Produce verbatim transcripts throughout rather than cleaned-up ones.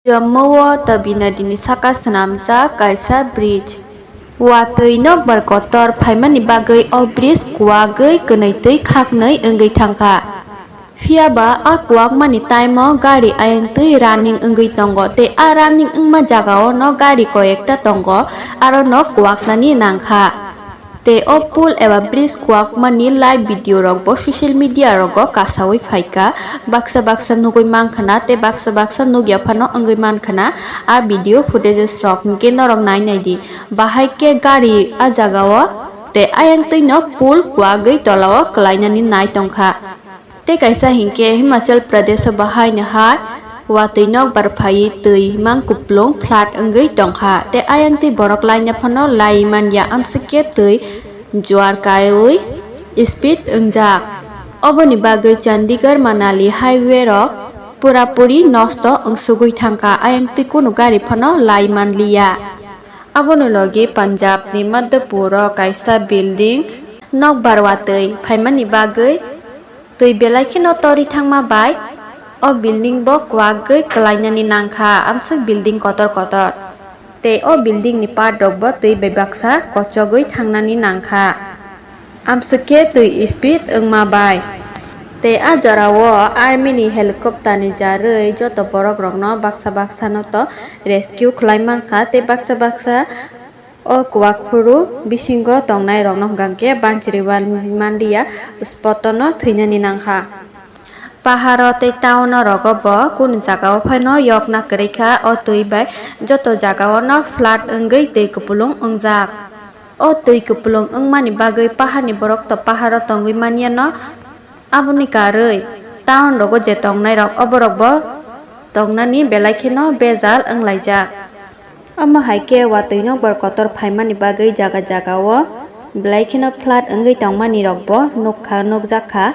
Jammu o Tabinadini saka swnamjak kaisa bridge. Watwi nokbar kotor phaimani bagwi o bridge kuwagwi kwnwi twi khaknwi wngwi thangkha. Phiya ba a kuwakmani time o gari ayang twi running wngwi tongo tei a running wngma jaga o no gari koyekta tongo, aro no kuwaknani nangkha. Tei o pull eba bridge kuwakmani live video rok bo social media rogo kasawi phaikha, baksa baksa nugwi mankha na tei baksa baksa nugya phano wngwi mankha na a video footages rok, hinkhe norok nai nai di. Bahai khe gari a jaga o tei ayang twi no pull kuwagwi tola o kwlainani nai tongkha. Tei kaisa hinkhe Himachal Pradesh o bo haino hai watwi nokbar phaiwi twi mang kuplung flood wngwi tongkha. Tei ayang twi borok laina phano lai manya, amswk khe twi juar kaiwi speed wngjak. Oboni bagwi Chandigarh Manali highway rok pura puri nosto wngsugwi thangkha, ayang twi kunu gari phano lai manliya. Aboni logi Punjab ni Madhopur o kaisa building nokbar watwi phaimani bagwi twi belai kheno torwi thangma bai o building bo kwagwi kwlainani nangkha, amswk building kotor kotor. Tei o building ni part rok bo twi bai baksa kochogwi thangnani nangkha, amswk khe twi speed wngma bai. Tei a jora o army ni helicopter ni jarwi joto borok rokno baksa baksa no to rescue khlai mankha, tei baksa baksa o kwak phuru bisingo tongnai rokno hwnkha khe banchiri manliya, spot o no thwinani nangkha. Pahar o tei town o rogo bo kunu jaga o phano yokna kwrwi kha, o twi bai joto jaga o no flood wngwi twi kupulung wngjak. O twi kupulung wngmani bagwi pahar ni borok to pahar o tongwi manya no, aboni karwi town rogo je tongnai rok oborok bo tongnani belai kheno bejal wnglaijak. Omo hai khe watwi nokbar kotor phaimani bagwi jaga jaga o belai kheno flood wngwi tongmani rok bo nukha, nukjak kha.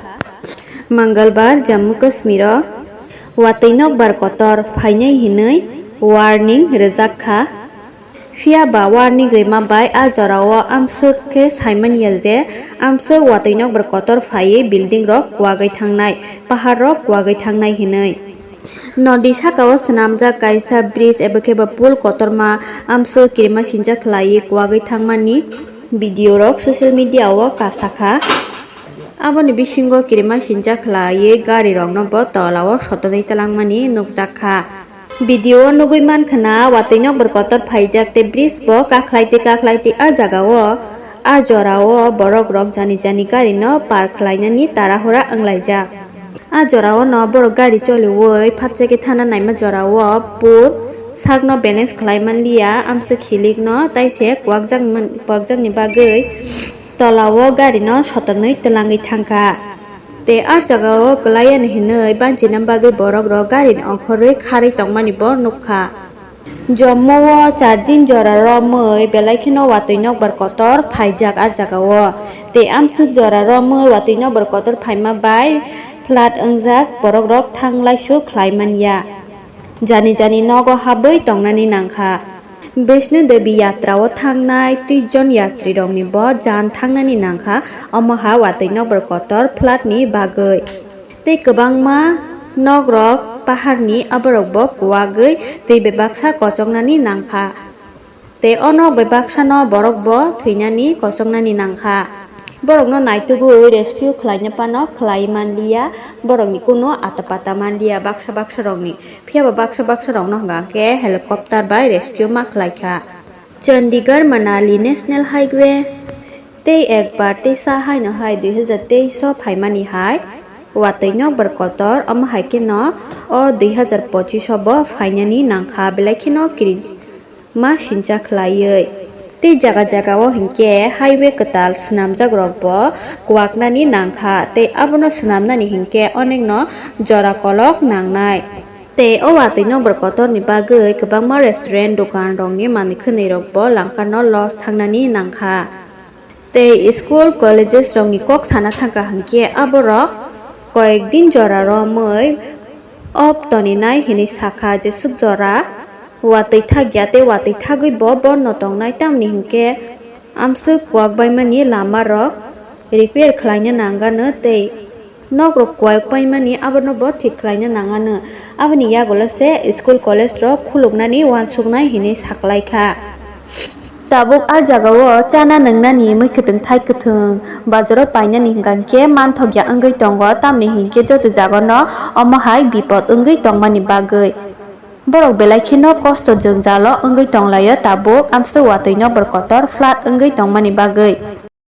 Mangalbar Jammu Kashmir o watwi nokbar kotor phainai hinwi warning rwjak kha. Phiya ba warning rwima bai a jora o amswk khe saimanya je amswk watwi nokbar kotor phaiwi building rok kuwagwi thangnai, pahar rok kuwagwi thangnai hinwi. Nodi saka o swnamjak kaisa bridge eba khe ba pull kotorma amswk kirima sinjak khlaiwi kuwagwi thangmani video rok social media o kasakha. Aboni bisingo kirima sinjak khlaiwi gari rokno bo tola o sotodwi twlangmani nukjak kha. Video o nugwi mankha na watwi nokbar kotor phaijak tei bridge bo kakhlai twi kakhlai twi a jaga o, a jora o borok rok jani jani gari no park khlainani tarahora wnglaijak. A jora o no borok gari choliwi phatsa khe thana naima jora o pur sakno balance khlai manliya, amswk hilik no taise kwakjak man-, kwakjakni bagwi tola o gari no sotonwi twlangwi thangkha. Tei a jaga o kwlai ano hinwi banchina bagwi borok rok gari ni ongkhorwi kharwi tongmani bo nukha. Jammu o char din jora romwi belai kheno watwi nokbar kotor phaijak a jaga o. Tei amswk jora romwi watwi nokbar kotor phaima bai flood wngjak, borok rok thanglai su khlai manya. Jani jani nogo habwi tongnani nangkha. Vaishno Devi yatra o thangnai twi jon yatri rokni bo jan thangnani nangkha, omo ha watwi nokbar kotor flood ni bagwi. Tei kwbangma nok rok pahar ni aborok bo kuwagwi twi bebaksa kochoknani nangkha. Tei o nok bai baksa no borok bo thwinani kochoknani nangkha. Borok no naitugwi rescue khlaina phano khlai manliya, borok ni kunu ata pata manliya baksa baksa rok ni. Phiya ba baksa baksa rok no hwnkha khe helicopter bai rescue ma khlai kha. Chandigarh Manali National Highway tei ekbar teisa haino hai dui hazar teis o phaimani hai watwi nokbar kotor, omo hai kheno o dui hazar pochis o bo phainani nangkha, belai kheno kiri ma sincha khlaiwi. Tei jaga jaga o hinkhe highway kwtal swnamjak rok bo kwaknani nangkha, tei abono swnamnani hinkhe onekno jora kolok nangnai. Tei o watwi nokbar kotorni bagwi kwbangma restaurant, dokan rokni manwi khwnwi rok bo langkar no loss thangnani nangkha. Tei school, colleges rokni kok sana thangkha hinkhe aborok koyek din jora romwi off toninai hinwi sakha, jeswk jora watwi thakya tei watwi thagwi bo bondo tongnai, tamni hinkhe amswk kwak baimani lama rok repair khlaina nangano tei Nokrok kuaiyok paimani abono bo thik khlaina nangano. Aboni yagulo se school college rok khuluknani uansuknai hinwi saklaikha. Tabuk a jagao chana nwngnani mwkhwtwng thai kwthwng bazaro painani hwnkhe manthokya wngwi tongo, tamni hinkhe joto jagano omo hai bipot wngwi tongmani bagwi. Borok belai kheno kosto jwngjalo wngwi tonglaio tabuk amswk watwi nokbar kotor flood wngwi tongmani bagwi.